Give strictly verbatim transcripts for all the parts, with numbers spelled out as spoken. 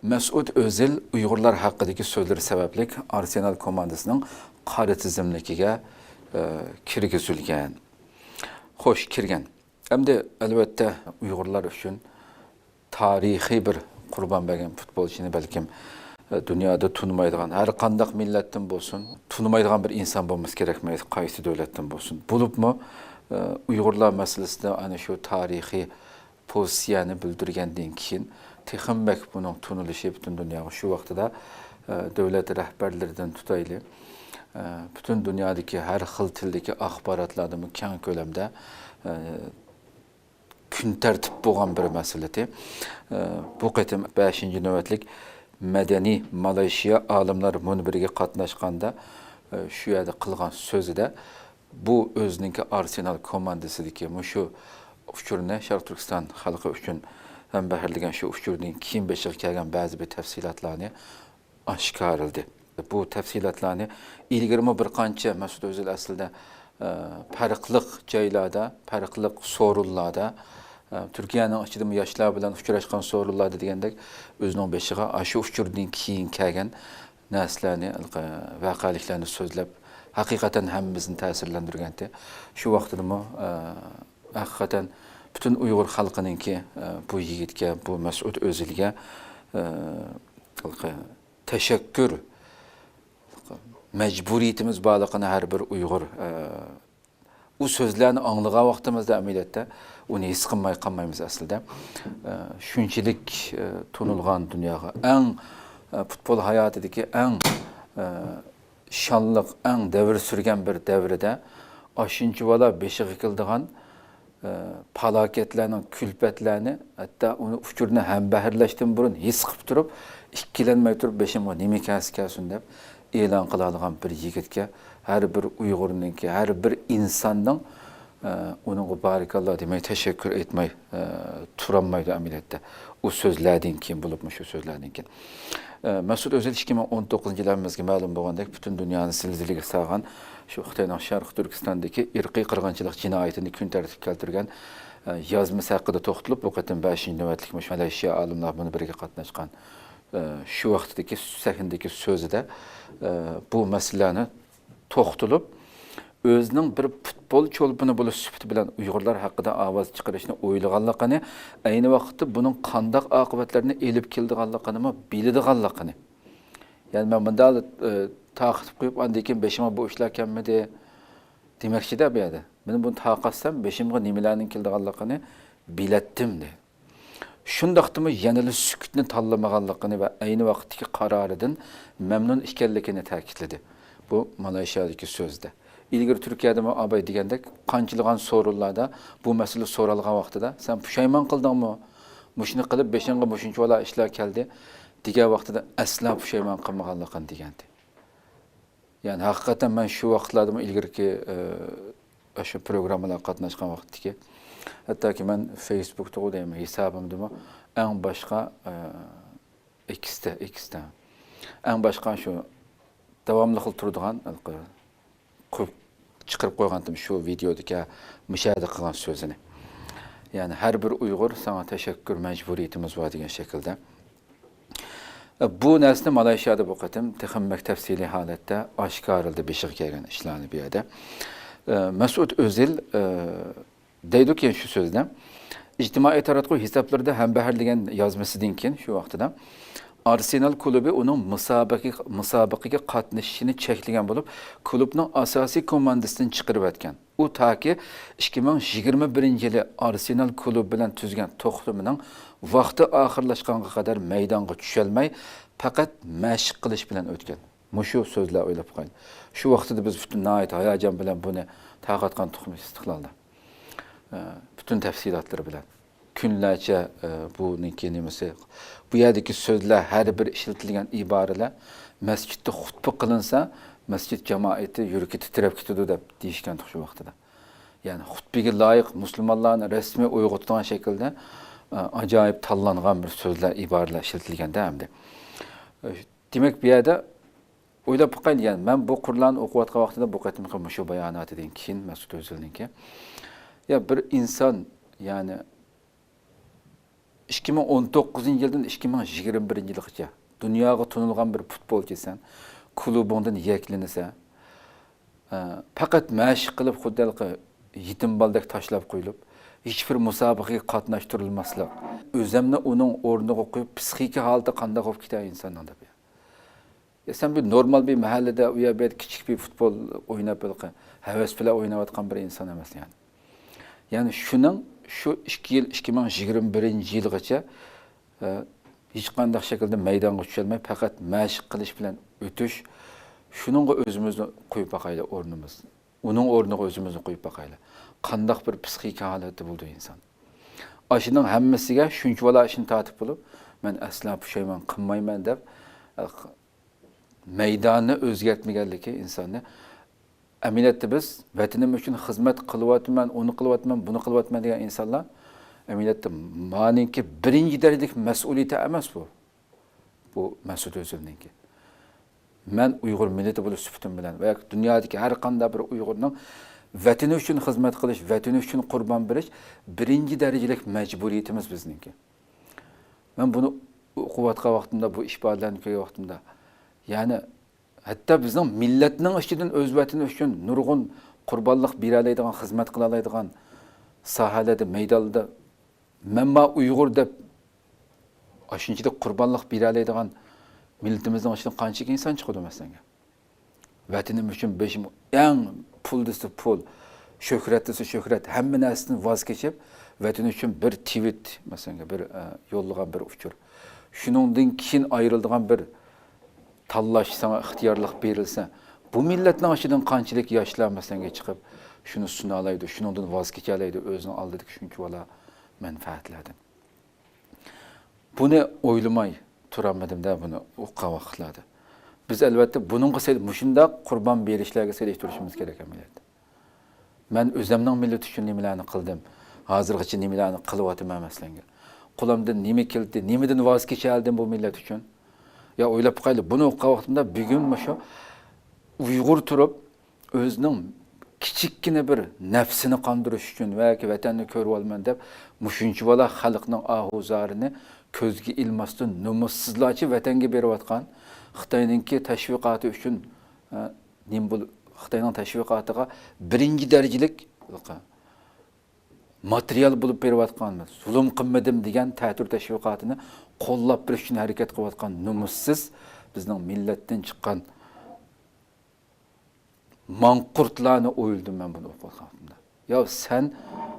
مەسئۇد ئۆزىل ئۇيغۇرلار ھەققىدىكى سۆزلىرى سەۋەبلىك ئارسېنال كوماندىسىنىڭ قارا تىزىملىكىگە، ئە، كىرگۈزۈلگەن. خوش، كىرگەن. ئەمدى، ئەلۋەتتە، ئۇيغۇرلار ئۈچۈن تارىخىي بىر قۇربان بەرگەن پۇتبولچىنى بەلكىم، ئە، دۇنيادا تونۇمايدىغان، ھەر قانداق مىللەتتىن بولسۇن، تونۇمايدىغان بىر ئىنسان بولمىسا كېرەكمەيدۇ، قايسى دۆلەتتىن بولسۇن. بولۇپمۇ، ئە، ئۇيغۇرلار مەسىلىسىدە ئەنە شۇ تارىخىي پوزىتسىيەنى بىلدۈرگەندىن كېيىن، تېخىمۇ بەك بۇنىڭ تونۇلۇشى پۈتۈن دۇنياغا شۇ ۋاقتىدا، ئە، دۆلەت رەھبەرلىرىدىن تۇتايلى، ئە، پۈتۈن دۇنيادىكى ھەر خىل تىلدىكى ئاخباراتلاردىمۇ كەڭ كۆلەمدە، ئە، كۈن تەرتىپ بولغان بىر مەسىلىدى. ئە، بۇ قېتىم بەشىنچى نۆۋەتلىك مەدەنىي مالايشىيا ئالىملار مۇنبىرىگە قاتناشقاندا، ئە، شۇ يەردە قىلغان سۆزىدە، بۇ ئۆزىنىڭكى ئارسېنال كوماندىسىدىكى مۇشۇ ئۇچۇرنى، شەرقىي تۈركىستان خەلقى ئۈچۈن ھەمبەھىرلىگەن شۇ ئۇچۇردىن كېيىن بېشىغا كەلگەن بەزى بىر تەپسىلاتلارنى ئاشكارىلىدى. بۇ تەپسىلاتلارنى ئىلگىرىمۇ بىر قانچە مەسئۇد ئۆزىل ئەسلىدە، ئە، پەرقلىق جايلاردا، پەرقلىق سورۇنلاردا، ئە، تۈركىيەنىڭ ئىچىدىمۇ ياشلار بىلەن ئۇچراشقان سورۇنلاردا دېگەندەك ئۆزىنىڭ بېشىغا ئاشۇ ئۇچۇردىن كېيىن كەلگەن نەرسىلەرنى، ۋەقەلىكلەرنى سۆزلەپ، ھەقىقەتەن ھەممىمىزنى تەسىرلەندۈرگەنتى. شۇ ۋاقتىدىمۇ، ئە، ھەقىقەتەن پۈتۈن ئۇيغۇر خەلقىنىڭكى، ئە، بۇ يىگىتكە، بۇ مەسئۇد ئۆزىلگە، ئە، تەشەككۈر مەجبۇرىيىتىمىز بارلىقىنى ھەر بىر ئۇيغۇر، ئە، ئۇ سۆزلەرنى ئاڭلىغان ۋاقتىمىزدا ئەمەلىيەتتە ئۇنى ھېس قىلماي قالمايمىز ئەسلىدە. ئە، شۇنچىلىك، ئە، تونۇلغان دۇنياغا ئەڭ، ئە، پۇتبول ھاياتىدىكى ئەڭ، ئە، شانلىق، ئەڭ دەۋر سۈرگەن بىر دەۋردە ئاشۇنچىۋالا بېشىغا كېلىدىغان، ئە، پالاكەتلەرنىڭ، كۈلپەتلەرنى، ھەتتا ئۇنى ئۇچۇرنى ھەمبەھىرلەشتىن بۇرۇن ھېس قىلىپ تۇرۇپ، ئىككىلەنمەي تۇرۇپ بېشىمغا نېمە كەلسە كەلسۇن دەپ، ئېلان قىلالىغان بىر يىگىتكە ھەر بىر ئۇيغۇرنىڭكى، ھەر بىر ئىنساننىڭ، ئە، ئۇنىڭغا بارىكاللا دېمەي، تەشەككۈر ئېيتماي، ئە، تۇرالمايدۇ ئەمەلىيەتتە. ئۇ سۆزلەردىن كېيىن، بولۇپمۇ شۇ سۆزلەردىن كېيىن. ئە، مەسئۇد ئۆزىل ئىككى مىڭ ئون توققۇزىنچى يىل ھەممىمىزگە مەلۇم بولغاندەك پۈتۈن دۇنيانى زىلزىلىگە سالغان شۇ خىتاينىڭ شەرقىي تۈركىستاندىكى ئىرقىي قىرغىنچىلىق جىنايىتىنى كۈن تەرتىپكە كەلتۈرگەن، ئە، يازمىسى ھەققىدە توختىلىپ، بۇ قېتىم بەشىنچى نۆۋەتلىك مۇشۇ مالايشىيا ئالىملار مۇنبىرىگە قاتناشقان، ئە، شۇ ۋاقىتتىكى سەھنىدىكى سۆزىدە، ئە، بۇ مەسىلىلەرنى توختىلىپ، ئۆزىنىڭ بىر پۇتبول چولپىنى بولۇش سۈپىتى بىلەن ئۇيغۇرلار ھەققىدە ئاۋاز چىقىرىشنى ئويلىغانلىقىنى، ئەينى ۋاقىتتا بۇنىڭ قانداق ئاقىۋەتلەرنى ئېلىپ كېلىدىغانلىقىنىمۇ بىلىدىغانلىقىنى. يەنى مەن مۇنداق، ئى، تارقىتىپ قويۇپ، ئاندىن كېيىن بېشىمغا بۇ ئىشلار كەلمىدى دېمەكچىدە بۇ يەردە. مەن بۇنى تارقاتسام، بېشىمغا نېمىلەرنىڭ كېلىدىغانلىقىنى بىلەتتىم، دېدى. شۇنداقتىمۇ يەنىلا سۈكۈتنى تاللىمىغانلىقىنى ۋە ئەينى ۋاقىتتىكى قارارىدىن مەمنۇن ئىكەنلىكىنى تەكىتلىدى. بۇ مالايشىيادىكى سۆزىدە. ئىلگىرى تۈركىيەدىمۇ ئاباي دېگەندەك، قانچىلىغان سورۇنلاردا بۇ مەسىلە سورالغان ۋاقتىدا، سەن پۇشايمان قىلدىڭمۇ؟ مۇشۇنى قىلىپ بېشىڭغا مۇشۇنچىۋالا ئىشلار كەلدى، دېگەن ۋاقتىدا ئەسلا پۇشايمان قىلمىغانلىقىنى دېگەنىدى. يەنى ھەقىقەتەن مەن شۇ ۋاقىتلاردىمۇ ئىلگىرىكى، ئە، شۇ پروگراممىلارغا قاتناشقان ۋاقىتتىكى، ھەتتاكى مەن فېيسبۇكتىغۇ دەيمەن، ھېسابىمدىمۇ ئەڭ باشقا، ئە، ئېكىستە، ئېكىستە. ئەڭ باشقا شۇ داۋاملىق تۇرىدىغان، ھېلىقى قويۇپ، چىقىرىپ قويغانتىم شۇ ۋىدېودىكى مۇشۇ يەردە قىلغان سۆزىنى. يەنى ھەر بىر ئۇيغۇر ساڭا تەشەككۈر مەجبۇرىيىتىمىز بار دېگەن شەكىلدە. بۇ نەرسىنى مالايشىيادا بۇ قېتىم تېخىمۇ بەك تەپسىلىي ھالەتتە ئاشكارىلىدى بېشىغا كەلگەن ئىشلارنى بۇ يەردە. مەسئۇد ئۆزىل، دەيدۇ كېيىن شۇ سۆزدە، ئىجتىمائىي تاراتقۇ ھېسابلىرىدا ھەمبەھىرلىگەن يازمىسىدىن كېيىن شۇ ۋاقتىدا ئارسېنال كۇلۇبى ئۇنىڭ مۇسابىقە-، مۇسابىقىگە قاتنىشىشىنى چەكلىگەن بولۇپ، كۇلۇبنىڭ ئاساسىي كوماندىسىدىن چىقىرىۋەتكەن. ئۇ تاكى ئىككى مىڭ يىگىرمە بىرىنچى يىلى ئارسېنال كۇلۇبى بىلەن تۈزگەن توختىمىنىڭ ۋاقتى ئاخىرلاشقانغا قەدەر مەيدانغا چۈشەلمەي، پەقەت مەشىق قىلىش بىلەن ئۆتكەن. مۇشۇ سۆزلەر ئويلاپ باقايلى. شۇ ۋاقتىدا بىز پۈتۈن ناھايىتى ھاياجان بىلەن بۇنى تارقاتقان تۇغمۇ ئىستىقلالدا. ئە، پۈتۈن تەپسىلاتلىرى بىلەن. كۈنلەرچە، ئە، بۇنىڭكى نېمىسى، بۇ يەردىكى سۆزلەر، ھەر بىر ئىشلىتىلگەن ئىبارىلەر، مەسچىتتە خۇتبە قىلىنسا، مەسچىت جامائىتى يۈرىكى تىترەپ كېتىدۇ دەپ دېيىشكەنتۇق شۇ ۋاقتىدا. يەنى خۇتبىگە لايىق مۇسۇلمانلارنى رەسمىي ئويغىتىدىغان شەكىلدە، ئە، ئاجايىپ تاللانغان بىر سۆزلەر، ئىبارىلەر ئىشلىتىلگەندە ئەمدى. ئە، دېمەك، بۇ يەردە ئويلاپ باقايلى، يەنى مەن بۇ قۇرلارنى ئوقۇۋاتقان ۋاقتىدا بۇ قېتىمقى مۇشۇ باياناتىدىن كېيىن، مەسئۇد ئۆزىلنىڭكى، يا بىر ئىنسان، يەنى ئىككى مىڭ ئون توققۇزىنچى يىلدىن ئىككى مىڭ يىگىرمە بىرىنچى يىلغىچە دۇنياغا تونۇلغان بىر پۇتبولچىسەن، كۇلۇبۇڭدىن يەكلىنىسەن، ئە، پەقەت مەشىق قىلىپ، خۇددى ھېلىقى يېتىم بالىدەك تاشلاپ قويۇلۇپ، ھېچبىر مۇسابىقىگە قاتناشتۇرۇلماسلىق، ئۆزەمنى ئۇنىڭ ئورنىغا قويۇپ، پسىخىكا ھالىتى قانداق بولۇپ كېتەر ئىنساننىڭ دەپ. يا سەن بىر نورمال بىر مەھەللىدە ئۇ يەر بۇ يەردە كىچىك بىر پۇتبول ئويناپ، ھېلىقى ھەۋەس بىلەن ئويناۋاتقان بىر ئىنسان ئەمەس يەنى. يەنى شۇنىڭ شۇ ئىككى يىل، ئىككى مىڭ يىگىرمە بىرىنچى يىلغىچە، ئە، ھېچقانداق شەكىلدە مەيدانغا چۈشەلمەي، پەقەت مەشىق قىلىش بىلەن ئۆتۈش، شۇنىڭغا ئۆزىمىزنى قويۇپ باقايلى ئورنىمىز. ئۇنىڭ ئورنىغا ئۆزىمىزنى قويۇپ باقايلى. قانداق بىر پسىخىكا ھالەتتە بولىدۇ ئىنسان؟ ئاشۇنىڭ ھەممىسىگە شۇنچىۋالا ئىشنى تارتىپ بولۇپ، مەن ئەسلا پۇشايمان قىلمايمەن دەپ، ئە، مەيداننى ئۆزگەرتمىگەنلىكى ئىنساننى. ئەمەلىيەتتە بىز ۋەتىنىم ئۈچۈن خىزمەت قىلىۋاتىمەن، ئۇنى قىلىۋاتىمەن، بۇنى قىلىۋاتىمەن دېگەن ئىنسانلار ئەمەلىيەتتە مانىڭكى بىرىنچى دەرىجىلىك مەسئۇلىيىتى ئەمەس بۇ. بۇ مەسۇت ئۆزۈلنىڭكى. مەن ئۇيغۇر مىللىتى بولۇش سۈپىتىم بىلەن ۋە دۇنيادىكى ھەر قانداق بىر ئۇيغۇرنىڭ ۋەتىنى ئۈچۈن خىزمەت قىلىش، ۋەتىنى ئۈچۈن قۇربان بېرىش بىرىنچى دەرىجىلىك مەجبۇرىيىتىمىز بىزنىڭكى. مەن بۇنى ئوقۇۋاتقان ۋاقتىمدا، بۇ ئىپادىلەرنى كۆرگەن ۋاقتىمدا، يەنى ھەتتا بىزنىڭ مىللەتنىڭ ئىچىدىن ئۆز ۋەتىنى ئۈچۈن نۇرغۇن قۇربانلىق بېرەلەيدىغان، خىزمەت قىلالايدىغان ساھەلەردە، مەيداندا مەنما ئۇيغۇر دەپ ئاشۇنچىلىك قۇربانلىق بېرەلەيدىغان مىللىتىمىزنىڭ ئىچىدىن قانچىلىك ئىنسان چىقىدۇ مەسىلەن؟ ۋەتىنىم ئۈچۈن بېشىم ئەڭ پۇل دېسە پۇل، شۆھرەت دېسە شۆھرەت، ھەممە نەرسىدىن ۋاز كېچىپ، ۋەتىنى ئۈچۈن بىر تىۋىت، مەسىلەن، بىر، ئە، يوللىغان بىر ئۇچۇر. شۇنىڭدىن كېيىن ئايرىلىدىغان بىر تاللاش ساڭا ئىختىيارلىق بېرىلسە، بۇ مىللەتنىڭ ئىچىدىن قانچىلىك ياشلار مەسىلەنگە چىقىپ، شۇنى سۇنالايدۇ، شۇنىڭدىن ۋاز كېچەلەيدۇ، ئۆزىنىڭ ئالدىدىكى شۇنچىۋالا مەنپەئەتلەردىن. بۇنى ئويلىماي تۇرالمىدىم-دە، بۇنى ئوقۇغان ۋاقىتلاردا. بىز، ئەلۋەتتە، بۇنىڭغا سېلىپ، مۇشۇنداق قۇربان بېرىشلەرگە سېلىشتۇرۇشىمىز كېرەك ئەمەلىيەتتە. مەن ئۆزەمنىڭ مىللىتى ئۈچۈن نېمىلەرنى قىلدىم، ھازىرغىچە نېمىلەرنى قىلىۋاتىمەن مەسىلەنگە. قولۇمدىن نېمە كەلدى، نېمىدىن ۋاز كېچەلدىم بۇ مىللەت ئۈچۈن؟ يا ئويلاپ باقايلى، بۇنى ئوقۇغان ۋاقتىمدا بۈگۈن مۇشۇ ئۇيغۇر تۇرۇپ، ئۆزىنىڭ كىچىككىنە بىر نەپسىنى قاندۇرۇش ئۈچۈن ۋە ۋەتەننى كۆرۈۋالىمەن دەپ، مۇشۇنچىۋالا خەلقنىڭ ئاھۇ زارىنى كۆزگە ئىلماستىن، نومۇسسىزلارچە ۋەتەنگە بېرىۋاتقان، خىتاينىڭكى تەشۋىقاتى ئۈچۈن، ئە، نېمە بول-، خىتاينىڭ تەشۋىقاتىغا بىرىنچى دەرىجىلىك ماتېرىيال بولۇپ بېرىۋاتقان، زۇلۇم قىلمىدىم دېگەن تەتۈر تەشۋىقاتىنى قوللاپ بېرىش ئۈچۈن ھەرىكەت قىلىۋاتقان نومۇسسىز بىزنىڭ مىللەتتىن چىققان ماڭقۇرتلارنى ئويلىدىم مەن بۇنى ئوقۇۋاتقان ۋاقتىمدا. يا سەن،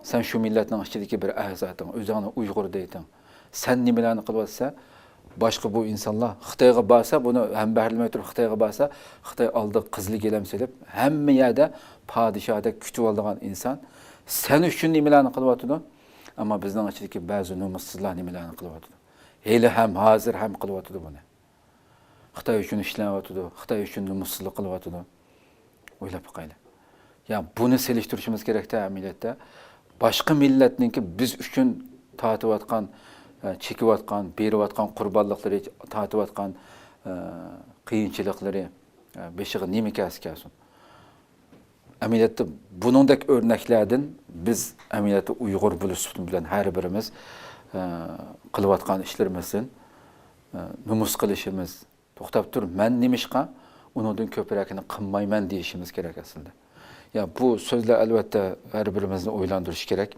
سەن شۇ مىللەتنىڭ ئىچىدىكى بىر ئەزاتىڭ، ئۆزۈڭنى ئۇيغۇر دەيتىڭ. سەن نېمىلەرنى قىلىۋاتىسەن؟ باشقا بۇ ئىنسانلار خىتايغا بارسا، بۇنى ھەمبەھىرلىمەي تۇرۇپ خىتايغا بارسا، خىتاي ئالدىغا قىزىل گىلەم سېلىپ، ھەممە يەردە پادىشاھدەك كۈتۈۋالىدىغان ئىنسان سەن ئۈچۈن نېمىلەرنى قىلىۋاتىدۇ؟ ئەمما بىزنىڭ ئىچىدىكى بەزى نومۇسسىزلار نېمىلەرنى قىلىۋاتىدۇ؟ ھېلى ھەم، ھازىر ھەم قىلىۋاتىدۇ بۇنى. خىتاي ئۈچۈن ئىشلەۋاتىدۇ، خىتاي ئۈچۈن نومۇسسىزلىق قىلىۋاتىدۇ. ئويلاپ باقايلى. يا بۇنى سېلىشتۇرۇشىمىز كېرەكتە ئەمەلىيەتتە. باشقا مىللەتنىڭكى بىز ئۈچۈن تارتىۋاتقان، ئە، چېكىۋاتقان، بېرىۋاتقان قۇربانلىقلىرى، تارتىۋاتقان، ئە، قىيىنچىلىقلىرى، ئە، بېشىغا نېمە كەلسە كەلسۇن. ئەمەلىيەتتە بۇنىڭدەك ئۆرنەكلەردىن بىز ئەمەلىيەتتە ئۇيغۇر بولۇش سۈپىتىم بىلەن ھەر بىرىمىز، ئە، قىلىۋاتقان ئىشلىرىمىزدىن، ئە، نومۇس قىلىشىمىز، توختاپ تۇر، مەن نېمىشقا ئۇنىڭدىن كۆپرەكىنى قىلمايمەن دېيىشىمىز كېرەك ئەسلىدە. يا، بۇ سۆزلەر ئەلۋەتتە ھەر بىرىمىزنى ئويلاندۇرۇشى كېرەك.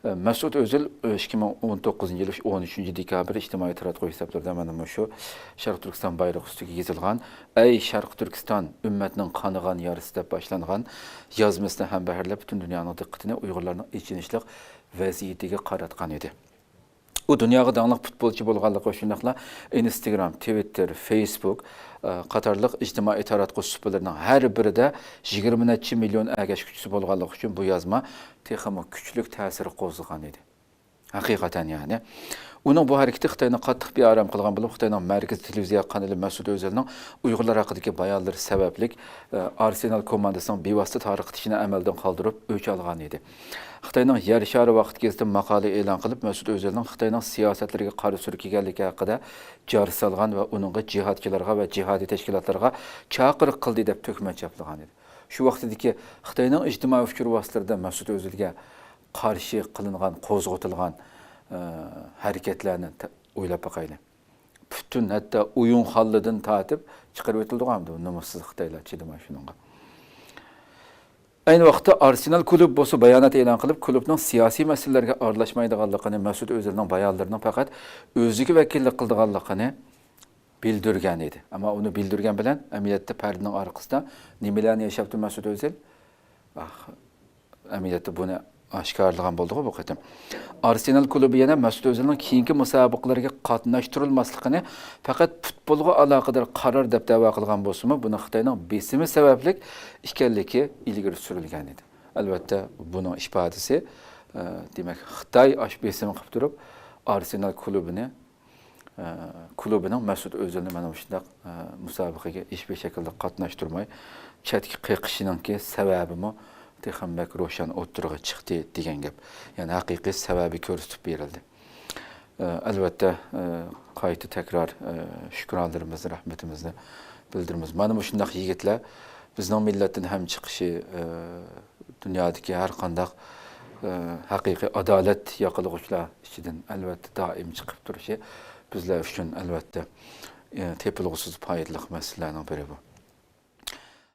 ئە، مەسئۇت ئۆزۈل، ئە، ئىككى مىڭ ئون توققۇزىنچى يىل ئون ئۈچىنچى دېكابىر ئىجتىمائىي تاراتقۇ ھېسابلىرىدا مانا مۇشۇ شەرقىي تۈركىستان بايرىقى ئۈستىگە يېزىلغان، «ئەي شەرقىي تۈركىستان، ئۈممەتنىڭ قانىغان يارىسى» دەپ باشلانغان يازمىسىنى ھەمبەھىرلەپ، پۈتۈن دۇنيانىڭ دىققىتىنى ئۇيغۇرلارنىڭ ئېچىنىشلىق ۋەزىيىتىگە قاراتقان ئىدى. ئۇ دۇنياغا داڭلىق پۇتبولچى بولغانلىقى، شۇنداقلا ئىنستاگرام، تىۋىتتېر، فېيسبۇك، ئە، قاتارلىق ئىجتىمائىي تاراتقۇ سۇپىلىرىنىڭ ھەر بىرىدە يىگىرمە نەچچە مىليون ئەگەشكۈچىسى بولغانلىقى ئۈچۈن بۇ يازما تېخىمۇ كۈچلۈك تەسىر قوزغىغان ئىدى. ھەقىقەتەن، يەنى، ئۇنىڭ بۇ ھەرىكىتى خىتاينى قاتتىق بىئارام قىلغان بولۇپ، خىتاينىڭ مەركىزىي تېلېۋىزىيە قانىلى مەسۇت ئۆزەلنىڭ ئۇيغۇرلار ھەققىدىكى بايانلىرى سەۋەبلىك، ئە، ئارسېنال كوماندىسىنىڭ بىۋاسىتە تارقىتىشىنى ئەمەلدىن قالدۇرۇپ، ئۆچ ئالغان ئىدى. خىتاينىڭ يەر شارى ۋاقىت گېزىتى ماقالە ئېلان قىلىپ، مەسۇت ئۆزەلنىڭ خىتاينىڭ سىياسەتلىرىگە قارا سۈركىگەنلىكى ھەققىدە جار سالغان ۋە ئۇنىڭغا جىھادچىلارغا ۋە جىھادىي تەشكىلاتلارغا چاقىرىق قىلدى دەپ تۆھمەت چاپلىغان ئىدى. شۇ ۋاقتىدىكى خىتاينىڭ ئىجتىمائىي ئۇچۇر ۋاسىتىلىرىدە مەسۇت ئۆزەلگە قارشى قىلىنغان، قوزغىتىلغان، ئە، ھەرىكەتلەرنى ت-، ئويلاپ باقايلى. پۈتۈن ھەتتا ئويۇن خاللىدىن تارتىپ چىقىرىۋېتىلىدىغۇ ئەمدى نومۇسسىز خىتايلار چىدىماي شۇنىڭغا. ئەينى ۋاقىتتا ئارسېنال كۇلۇبى بولسا بايانات ئېلان قىلىپ، كۇلۇبنىڭ سىياسىي مەسىلىلەرگە ئارىلاشمايدىغانلىقىنى، مەسۇت ئۆزىلنىڭ بايانلىرىنىڭ پەقەت ئۆزىگە ۋەكىللىك قىلىدىغانلىقىنى بىلدۈرگەن ئىدى. ئەمما ئۇنى بىلدۈرگەن بىلەن ئەمەلىيەتتە پەردىنىڭ ئارقىسىدا نېمىلەرنى ياشاپتۇ مەسۇت ئۆزىل؟ ئاھ، ئەمەلىيەتتە بۇنى ئاشكارىلىغان بولدىغۇ بۇ قېتىم. ئارسېنال كۇلۇبى يەنە مەسۇت ئۆزىلنىڭ كېيىنكى مۇسابىقىلەرگە قاتناشتۇرۇلماسلىقىنى پەقەت پۇتبولغا ئالاقىدار قارار دەپ دەۋا قىلغان بولسىمۇ، بۇنى خىتاينىڭ بېسىمى سەۋەبلىك ئىكەنلىكى ئىلگىرى سۈرۈلگەن ئىدى. ئەلۋەتتە، بۇنىڭ ئىپادىسى، ئە، دېمەك، خىتاي ئاش بېسىم قىلىپ تۇرۇپ، ئارسېنال كۇلۇبىنى، ئە، كۇلۇبىنىڭ مەسۇت ئۆزىلنى مانا مۇشۇنداق، ئە، مۇسابىقىگە ھېچبىر شەكىلدە قاتناشتۇرماي چەتكە قېقىشىنىڭكى سەۋەبىمۇ تېخىمۇ بەك روشەن ئوتتۇرىغا چىقتى دېگەن گەپ. يەنى ھەقىقىي سەۋەبى كۆرسىتىپ بېرىلدى. ئە، ئەلۋەتتە، ئە، قايتا تەكرار، ئە، شۈكرانلىرىمىزنى، رەھمىتىمىزنى بىلدۈرىمىز. مانا مۇشۇنداق يىگىتلەر بىزنىڭ مىللەتتىن ھەم چىقىشى، ئە، دۇنيادىكى ھەر قانداق، ئە، ھەقىقىي ئادالەت ياقىلىغۇچىلار ئىچىدىن ئەلۋەتتە دائىم چىقىپ تۇرۇشى بىزلەر ئۈچۈن ئەلۋەتتە، ئە، تېپىلغۇسىز پايدىلىق مەسىلىلەرنىڭ بىرى بۇ.